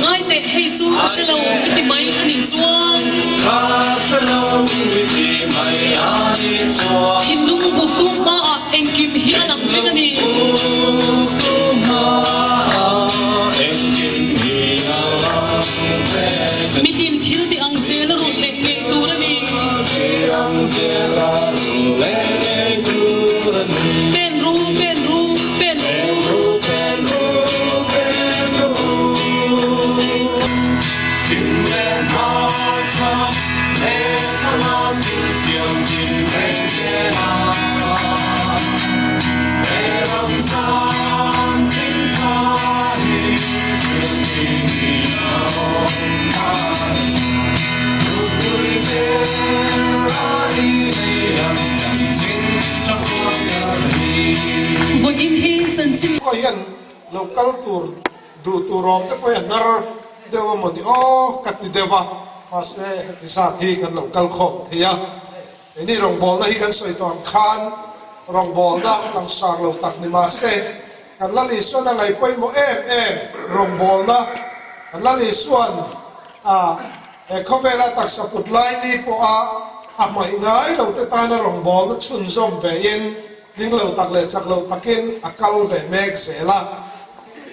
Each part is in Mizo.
Ngai teh, hei chu ka hre lo i ti mai a nih chuan. Thinlung buktu hmaah engkim hi a lang vek a ni. Mitin thil ti ang zel a rulh leh ngei tur a ni. Pen ru, pen ru, pen ru. Vawiin hi chanchin. Pawh hian lo kal tur duh tur awm te pawh hi a hnar deuh a maw ni aw ka ti deuh a, mahse heti zat hi kan lo kal khawm thei a. Keini rawngbawlna hi kan sawi tawh ang khan rawngbawlna langsar lo tak ni mahse kan Lal Isuan a ngaih pawimawh em em rawngbawlna kan Lal Isuan a he khawvela taksa put lai ni pawha a hmaih ngai lo te tana rawngbawlna chhunzawm ve in tling lo tak leh chak lo takin a kal ve mek zel a.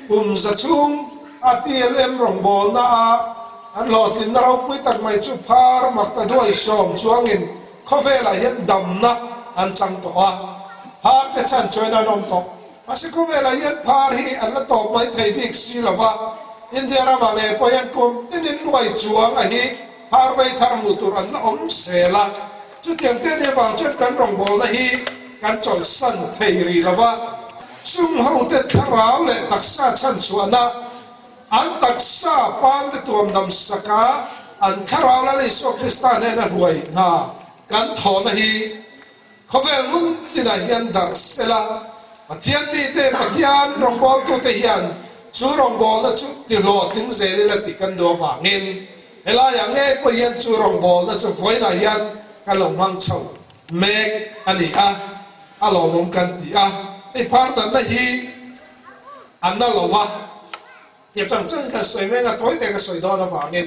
Kum za chhung a TLM rawngbawlna a An hlawhtlinna ropui tak mai chu phar makta duai sawm chuangin khawvelah hian damna an chang tawh a, phar te chhan chuan an awm tawh. Mahse khawvelah hian phar hi an la tawp mai thei bik si lo va, India ramah ngei pawh hian kum tinin nuai chuang a hi phar vei thar hmuh tur an la awm zel a. Chutiang te nih avang chuan kan rawngbawlna hi kan chawlhsan thei rih lo va, chung hote thlarau leh taksa chhanchhuahna An taksa pante tuam dam saka an thlarau Lal Isua Krista hnena hruai hna kan thawhna hi khawvel hmun tinah hian darh sela, Pathian mite, Pathian rawngbawltute hian chu rawngbawlna chu tihlawhtling zel ila tih kan duh avangin helaiah ngei pawh hian chu rawngbawlna chu vawiinah hian kan lo hmang chho mek a ni a, a lawmawm kan ti a. Hei phar danna hi. A na lo va, ti atang chuan kan sawi mai anga tawi te ka sawi dawn avangin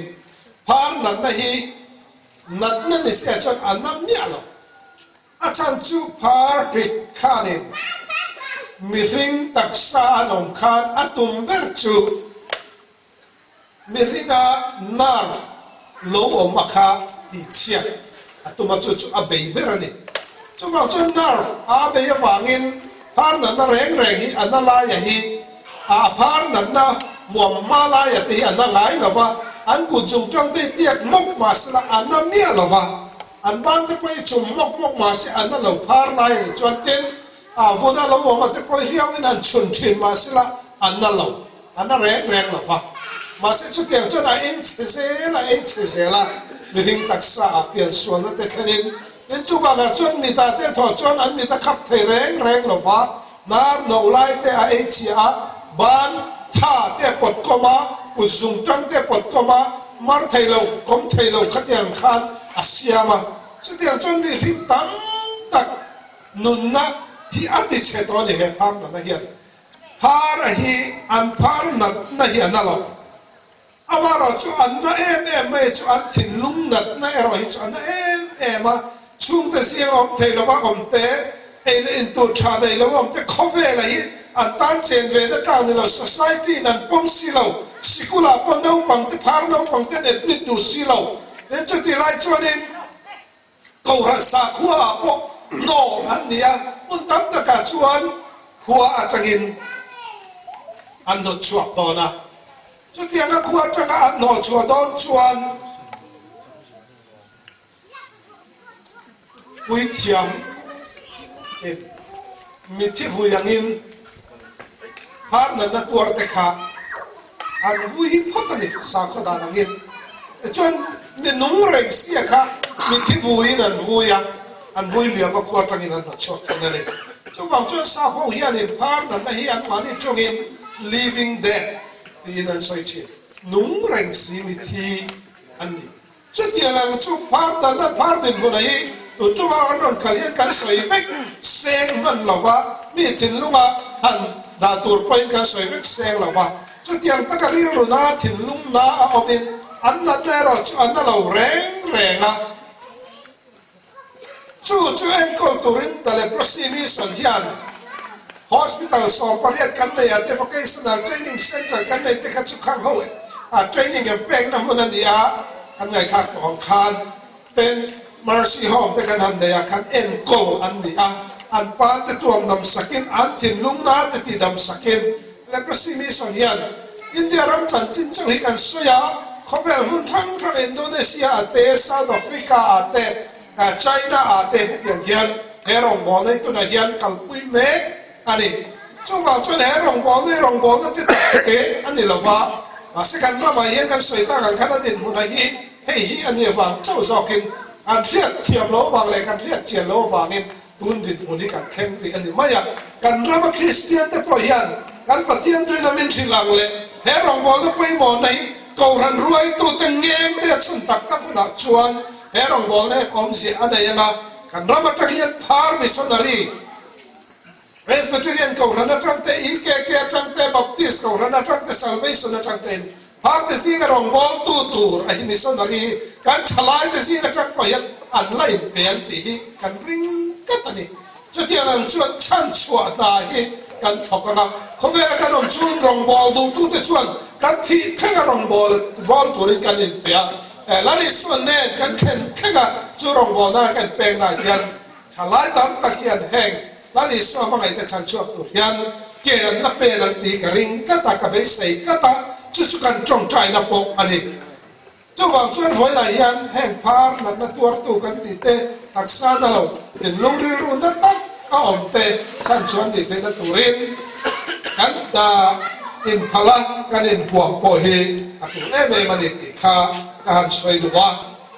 phar natna hi natna ni se chuan a na miah lo. A chhan chu phar hrit khanin mihring taksa an awm khan a tum ber chu mihringa nerve lo awm a kha tihchhiat a tum a, chu chu a bei ber a ni. Chuvang chuan nerve a bei avangin phar natna reng reng hi a na laia hi a phar natna muam hma laia te hi a na ngai lo va, an kut zung tang te hi tiak mawk mah sela a na miah lo va, an ban te pawh hi chum mawk mawk mah se a na lo phar lai a nih chuan tin a vun a lo awm a te pawh hi hriauin han chhun thin mah sela a na lo. A na reng reng lo va. Mahse chutiang chuan a ei chhe zel a, ei chhe zel a, mihring taksa ah piansualna te thlenin in chu bakah chuan mitah te thawh chuan an mit a khap thei reng reng lo va, hnar no lai te a ei chhia a, ban tha te a pawt kawm a, kut zung tang te a pawt kawm a, mar thei lo, kawm thei lo khatiang khan a siam a. Chutiang chuan mihring tam tak nunna hi a ti chhe tawh a ni he phar nana hian. Phar a hi an phar natna hi a na lo. Amaherawh chu an na em em mai chu an thinlung natna erawh hi chu a na em em a. Chhungte zinga awm thei lova awm te, ei leh in tur tha nei lo awm te khawvela hi an tan chen ve na tlak ni lo, society in an pawm si lo, sikulah pawh naupang te phar naupang te an admit duh si lo. Tin chutih lai chuanin Kohhran sakhua ah pawh nawm an ni a, hmun tam takah chuan khua atangin an hnawt chhuak dawn a. Chutianga khua atanga an hnawh chhuah dawn chuan puithiam in mithi vui angin phar natna tuar te kha An vui phawt a ni, sakhaw dan angin. Tichuan, mi nung reng sia kha mithi vuiin an vui a, an vui liam a khua atangin an hnawtchhuak thin a ni. Chuvang chuan sakhaw hianin phar natna hi anmahni tawngin living dead tiin an sawi thin. Nung reng si mithi an ni. Chutiang ang chu phar natna phar dinhmuna hi tun tuma an rawn kal hian kan sawi vek seng hman lo va, mi thinlunga han dah tur pawhin kan sawi vek seng lo va. Chutiang taka rilru na, thinlung na a awmin an natna erawh chu a na lo reng reng a. Chu chu enkawl turin The Leprosy Mission hian Hospital 18 kan nei a te, Vocational Training Centre kan nei te kha chu khang ho a training em pekna hmun a ni a, kan ngaihthlak tawh ang khan ten Mercy Home te kan han nei ah khan enkawl an ni a, an pa te tuam dam sakin an thinlung na te ti dam sakin Leprosy Mission hian India ram chanchin chauh hi kan sawi a, khawvel hmun hrang hrang Indonesia ah te, South Africa ah te, China ah te hetiang hian he rawngbawlna hi tunah hian kalpui mek a ni. Chuvang chuan he rawngbawlna hi rawngbawlna te tak te a ni lova, mahse kan ramah hian kan sawi tak ang khan a dinhmunah hi hei hi a ni avang chauh zawkin kan hriat thiam loh avang leh kan hriat chian loh avangin Tun dinhmun hi kan thleng rih a ni mai a, kan rama Kristian te pawh hian kan Pathian tuina min hrilh ang leh he rawngbawlna pawimawhna hi Kohhran ruaitute ngeng te a chhun tak tak hunah chuan he rawngbawlna hian awmzia a nei ang a, kan ram atang hian phar missionary, Presbyterian Kohhran atang te, EKK atang te, Baptist Kohhran atang te, Salvation atang tein phar te zinga rawngbawltu tur a hi missionary hi kan thalai te zing atang pawh hian an la inpe an tih hi kan ring tlat a ni. Chutiang ang chuan chhanchhuah hna hi kan thawk ang a, khawvela kan awm chungin rawngbâwl duhtute chuan kan thih thlenga rawngbâwl bâwl turin kan inpe a, Lal Isua nen kan thlen thlenga chu rawngbâwlna kan peknaah hian Thalai tam tak hian heng Lal Isua hmangaihte chhan chhuak tur hian ke an la pen ang tih ka ring tlat a, ka beisei tlat a, chu chu kan tawngtaina pawh a ni. Chuvang chuan vawilah hian heng phar natna tuartu kan tih te, taksa na lo, thinlung rilru na tak a awm te chhan chuan nih theihna turin kan inphal a, kan inhuam pawh hi a tul em em a ni tih kha ka han sawi duh a.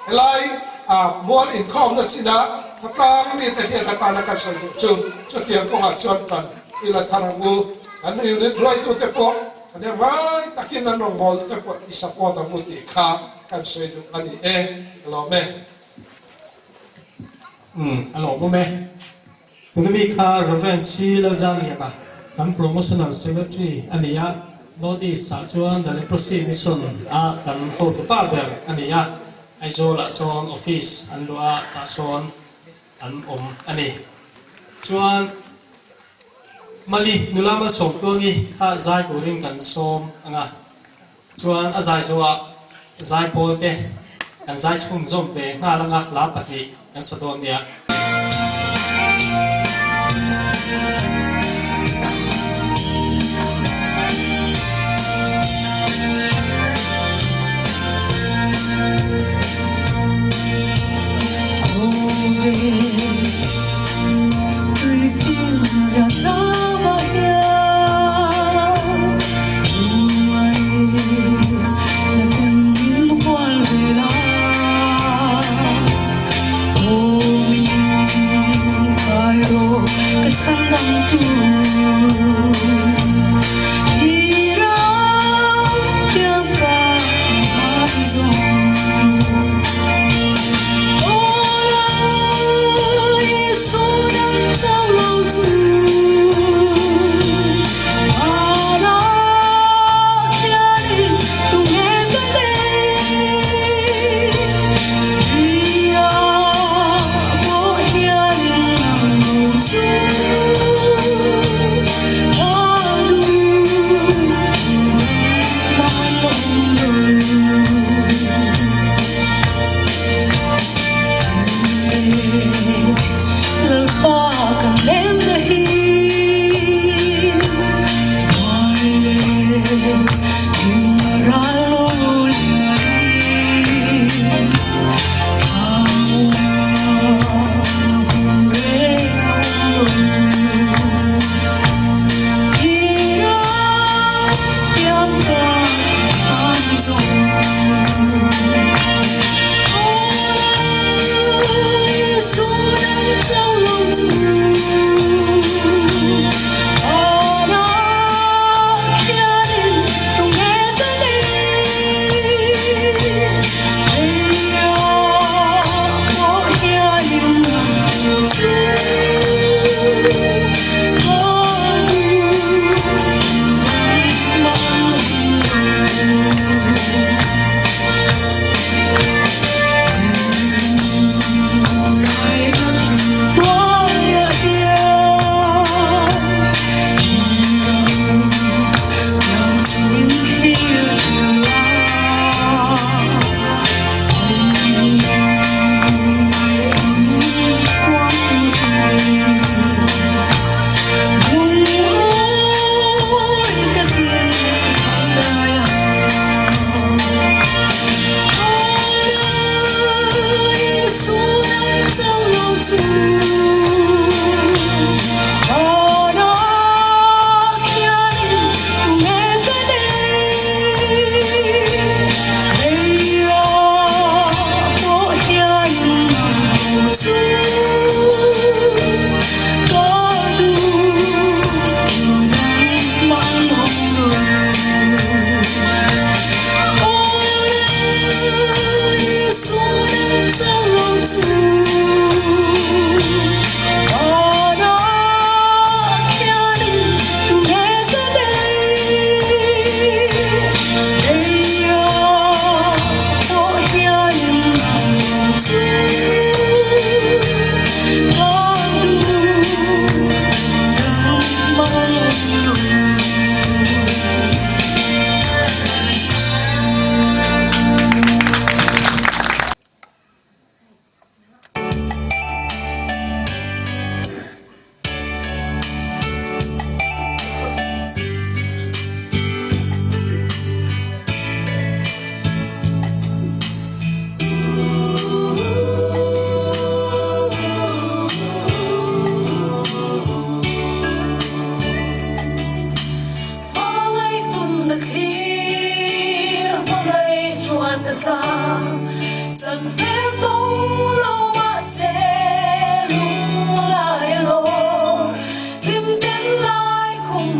Helai mual inkhawmna chinah khawtlang mite hriat atana kan sawi duh chu chutiang kawngah chuan tan i la thar ang u. Kan unit ruaitute pawh kan em ngai takin an rawngbawlte pawh i support ang u tih kha kan sawi duh a ni e. Ka lawm e. Umm a lawmawm e. Tuna mi kha Rev. C. Lalzangliana kan Promotional Secretary a ni a, North East ah chuan The Leprosy Mission a kan hotu pa ber a ni a, Aizawl ah sawn office an luah a, tah sawn an awm a ni. Chuan Mali nula Malsawmtluangi kha zai turin kan sawm ang a, chuan a zai zawhah zaipawl te kan zai chhunzawm ve nghal ang a, hla pahnih kan sa dawn nia.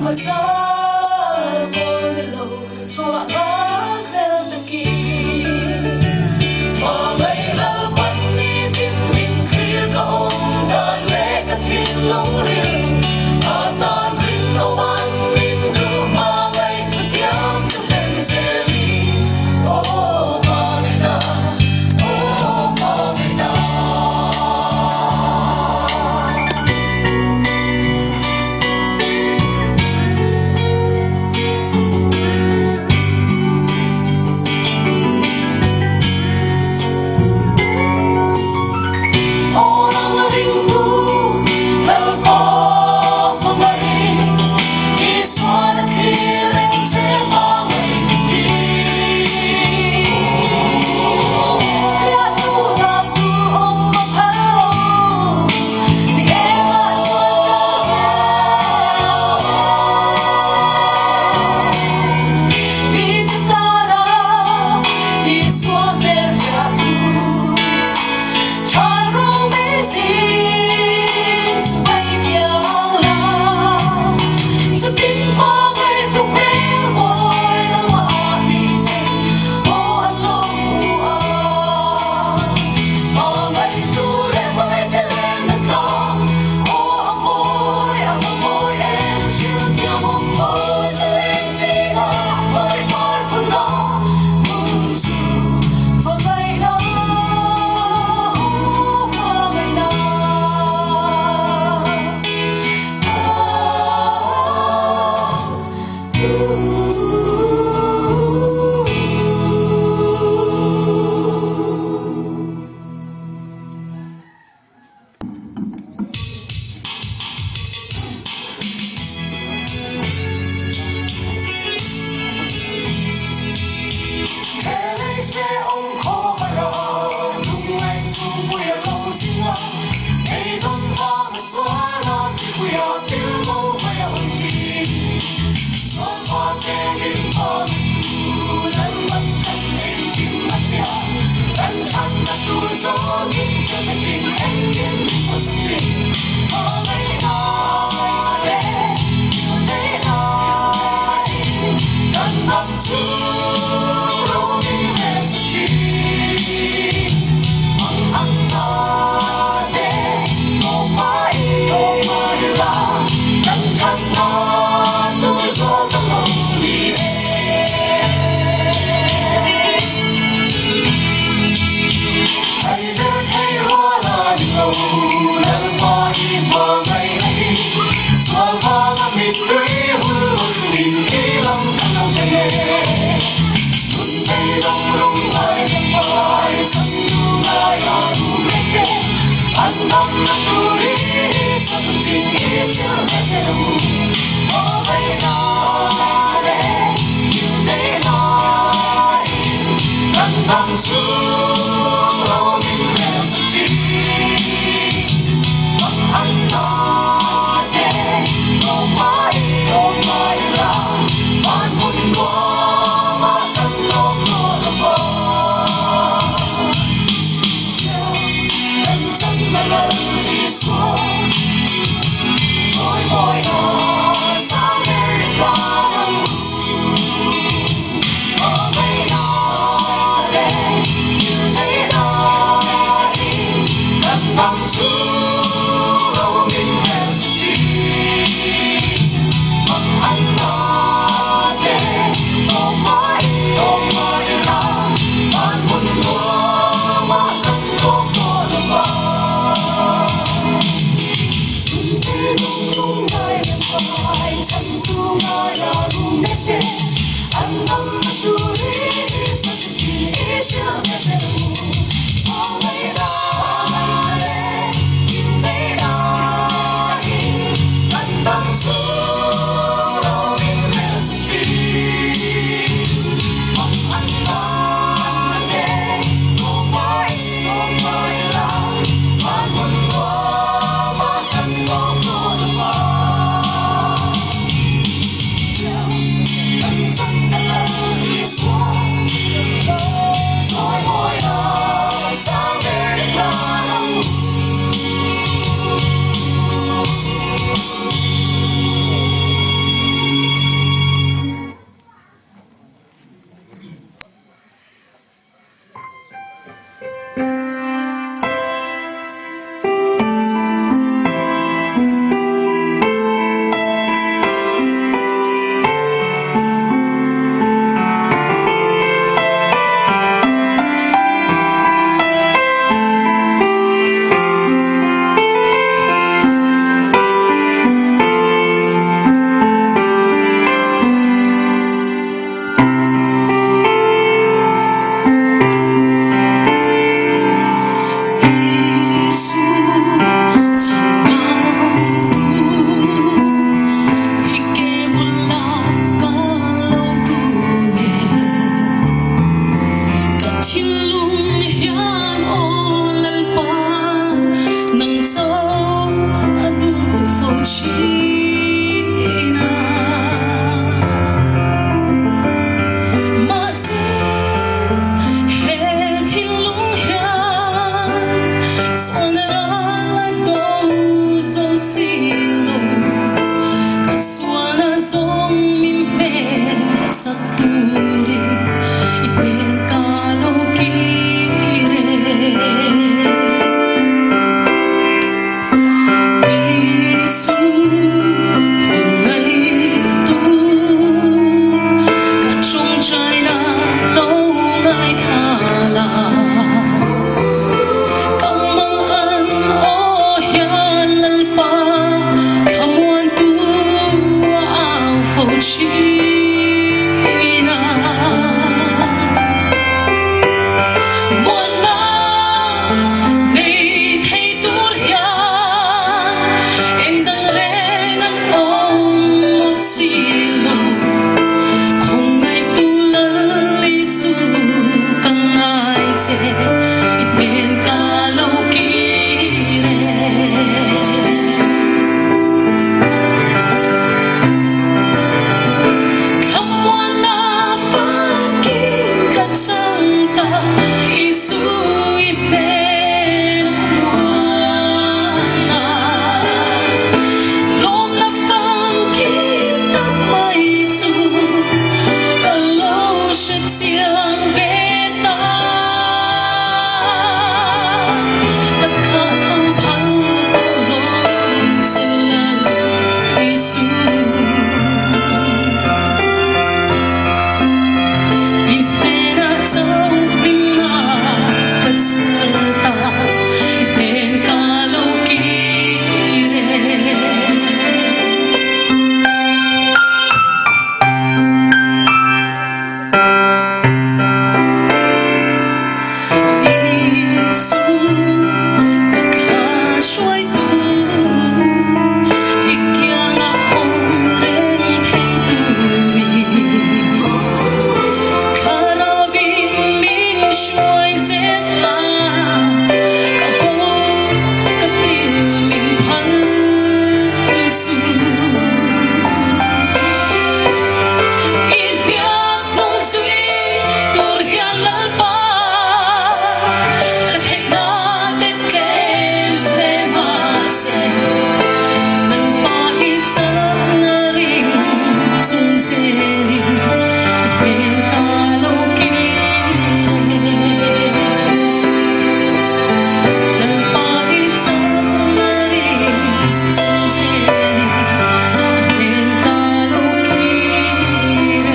Azar kawl ni lo chhuah nghak hlel takin Hmangaih Lalpan nitin min thlir ka awm dan leh ka thinlung ril a tan rinawman min duh hmangaih thutiang chu hlen zelin Aw hmangaihna aw hmangaihna. sak turin i hmel ka lo kir e. Isu hmangaihtu ka tawngtaina lo ngaithla la. Ka mang an aw hian Lalpa thlamuantu a au fo thin a. Muanna nei thei tur hian engdang reng an awm maw si lo. Khawngaihtu Lal Isu ka ngai che i hmel ka lo kir e. Thlamuanna famkim ka chang ta Isu i hmel muanna. Lawmna famkim tak mai chu ka lo hre chiang ve ta. Ka thlah thlang phal tawh lo che Lal Isu. I hnenah chauh hlimna ka chhar ta, i hnen ka lo kir e. Isu ka thla hruaitu, i kiangah awm reng thei turin. Thlarauin min hruai zel a, ka bo ka pil min phal su. I hniak hnung zui tur hian Lalpa ka theihna te tlem hle mahse. Lalpa i chakna ring chung zelin i hmel ka lo kir e. Lalpa i chakna ring chung zelin i hmel ka lo kir e.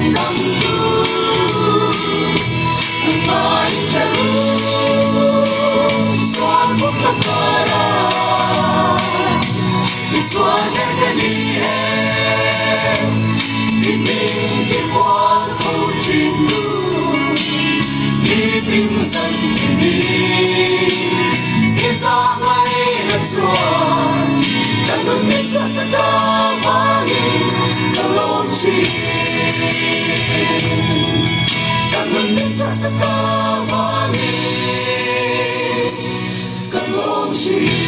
chhandamtu Ngai ta ru sual bawk na kara Misual ber ka ni e I hming ti mual tho thin tu Nitin zan tini I zah ngaihna chuan Ka nun ni chhuah sa ka vangin ka lawm thin Ka nun ni chhuah sa ka vangin ka lawm thin.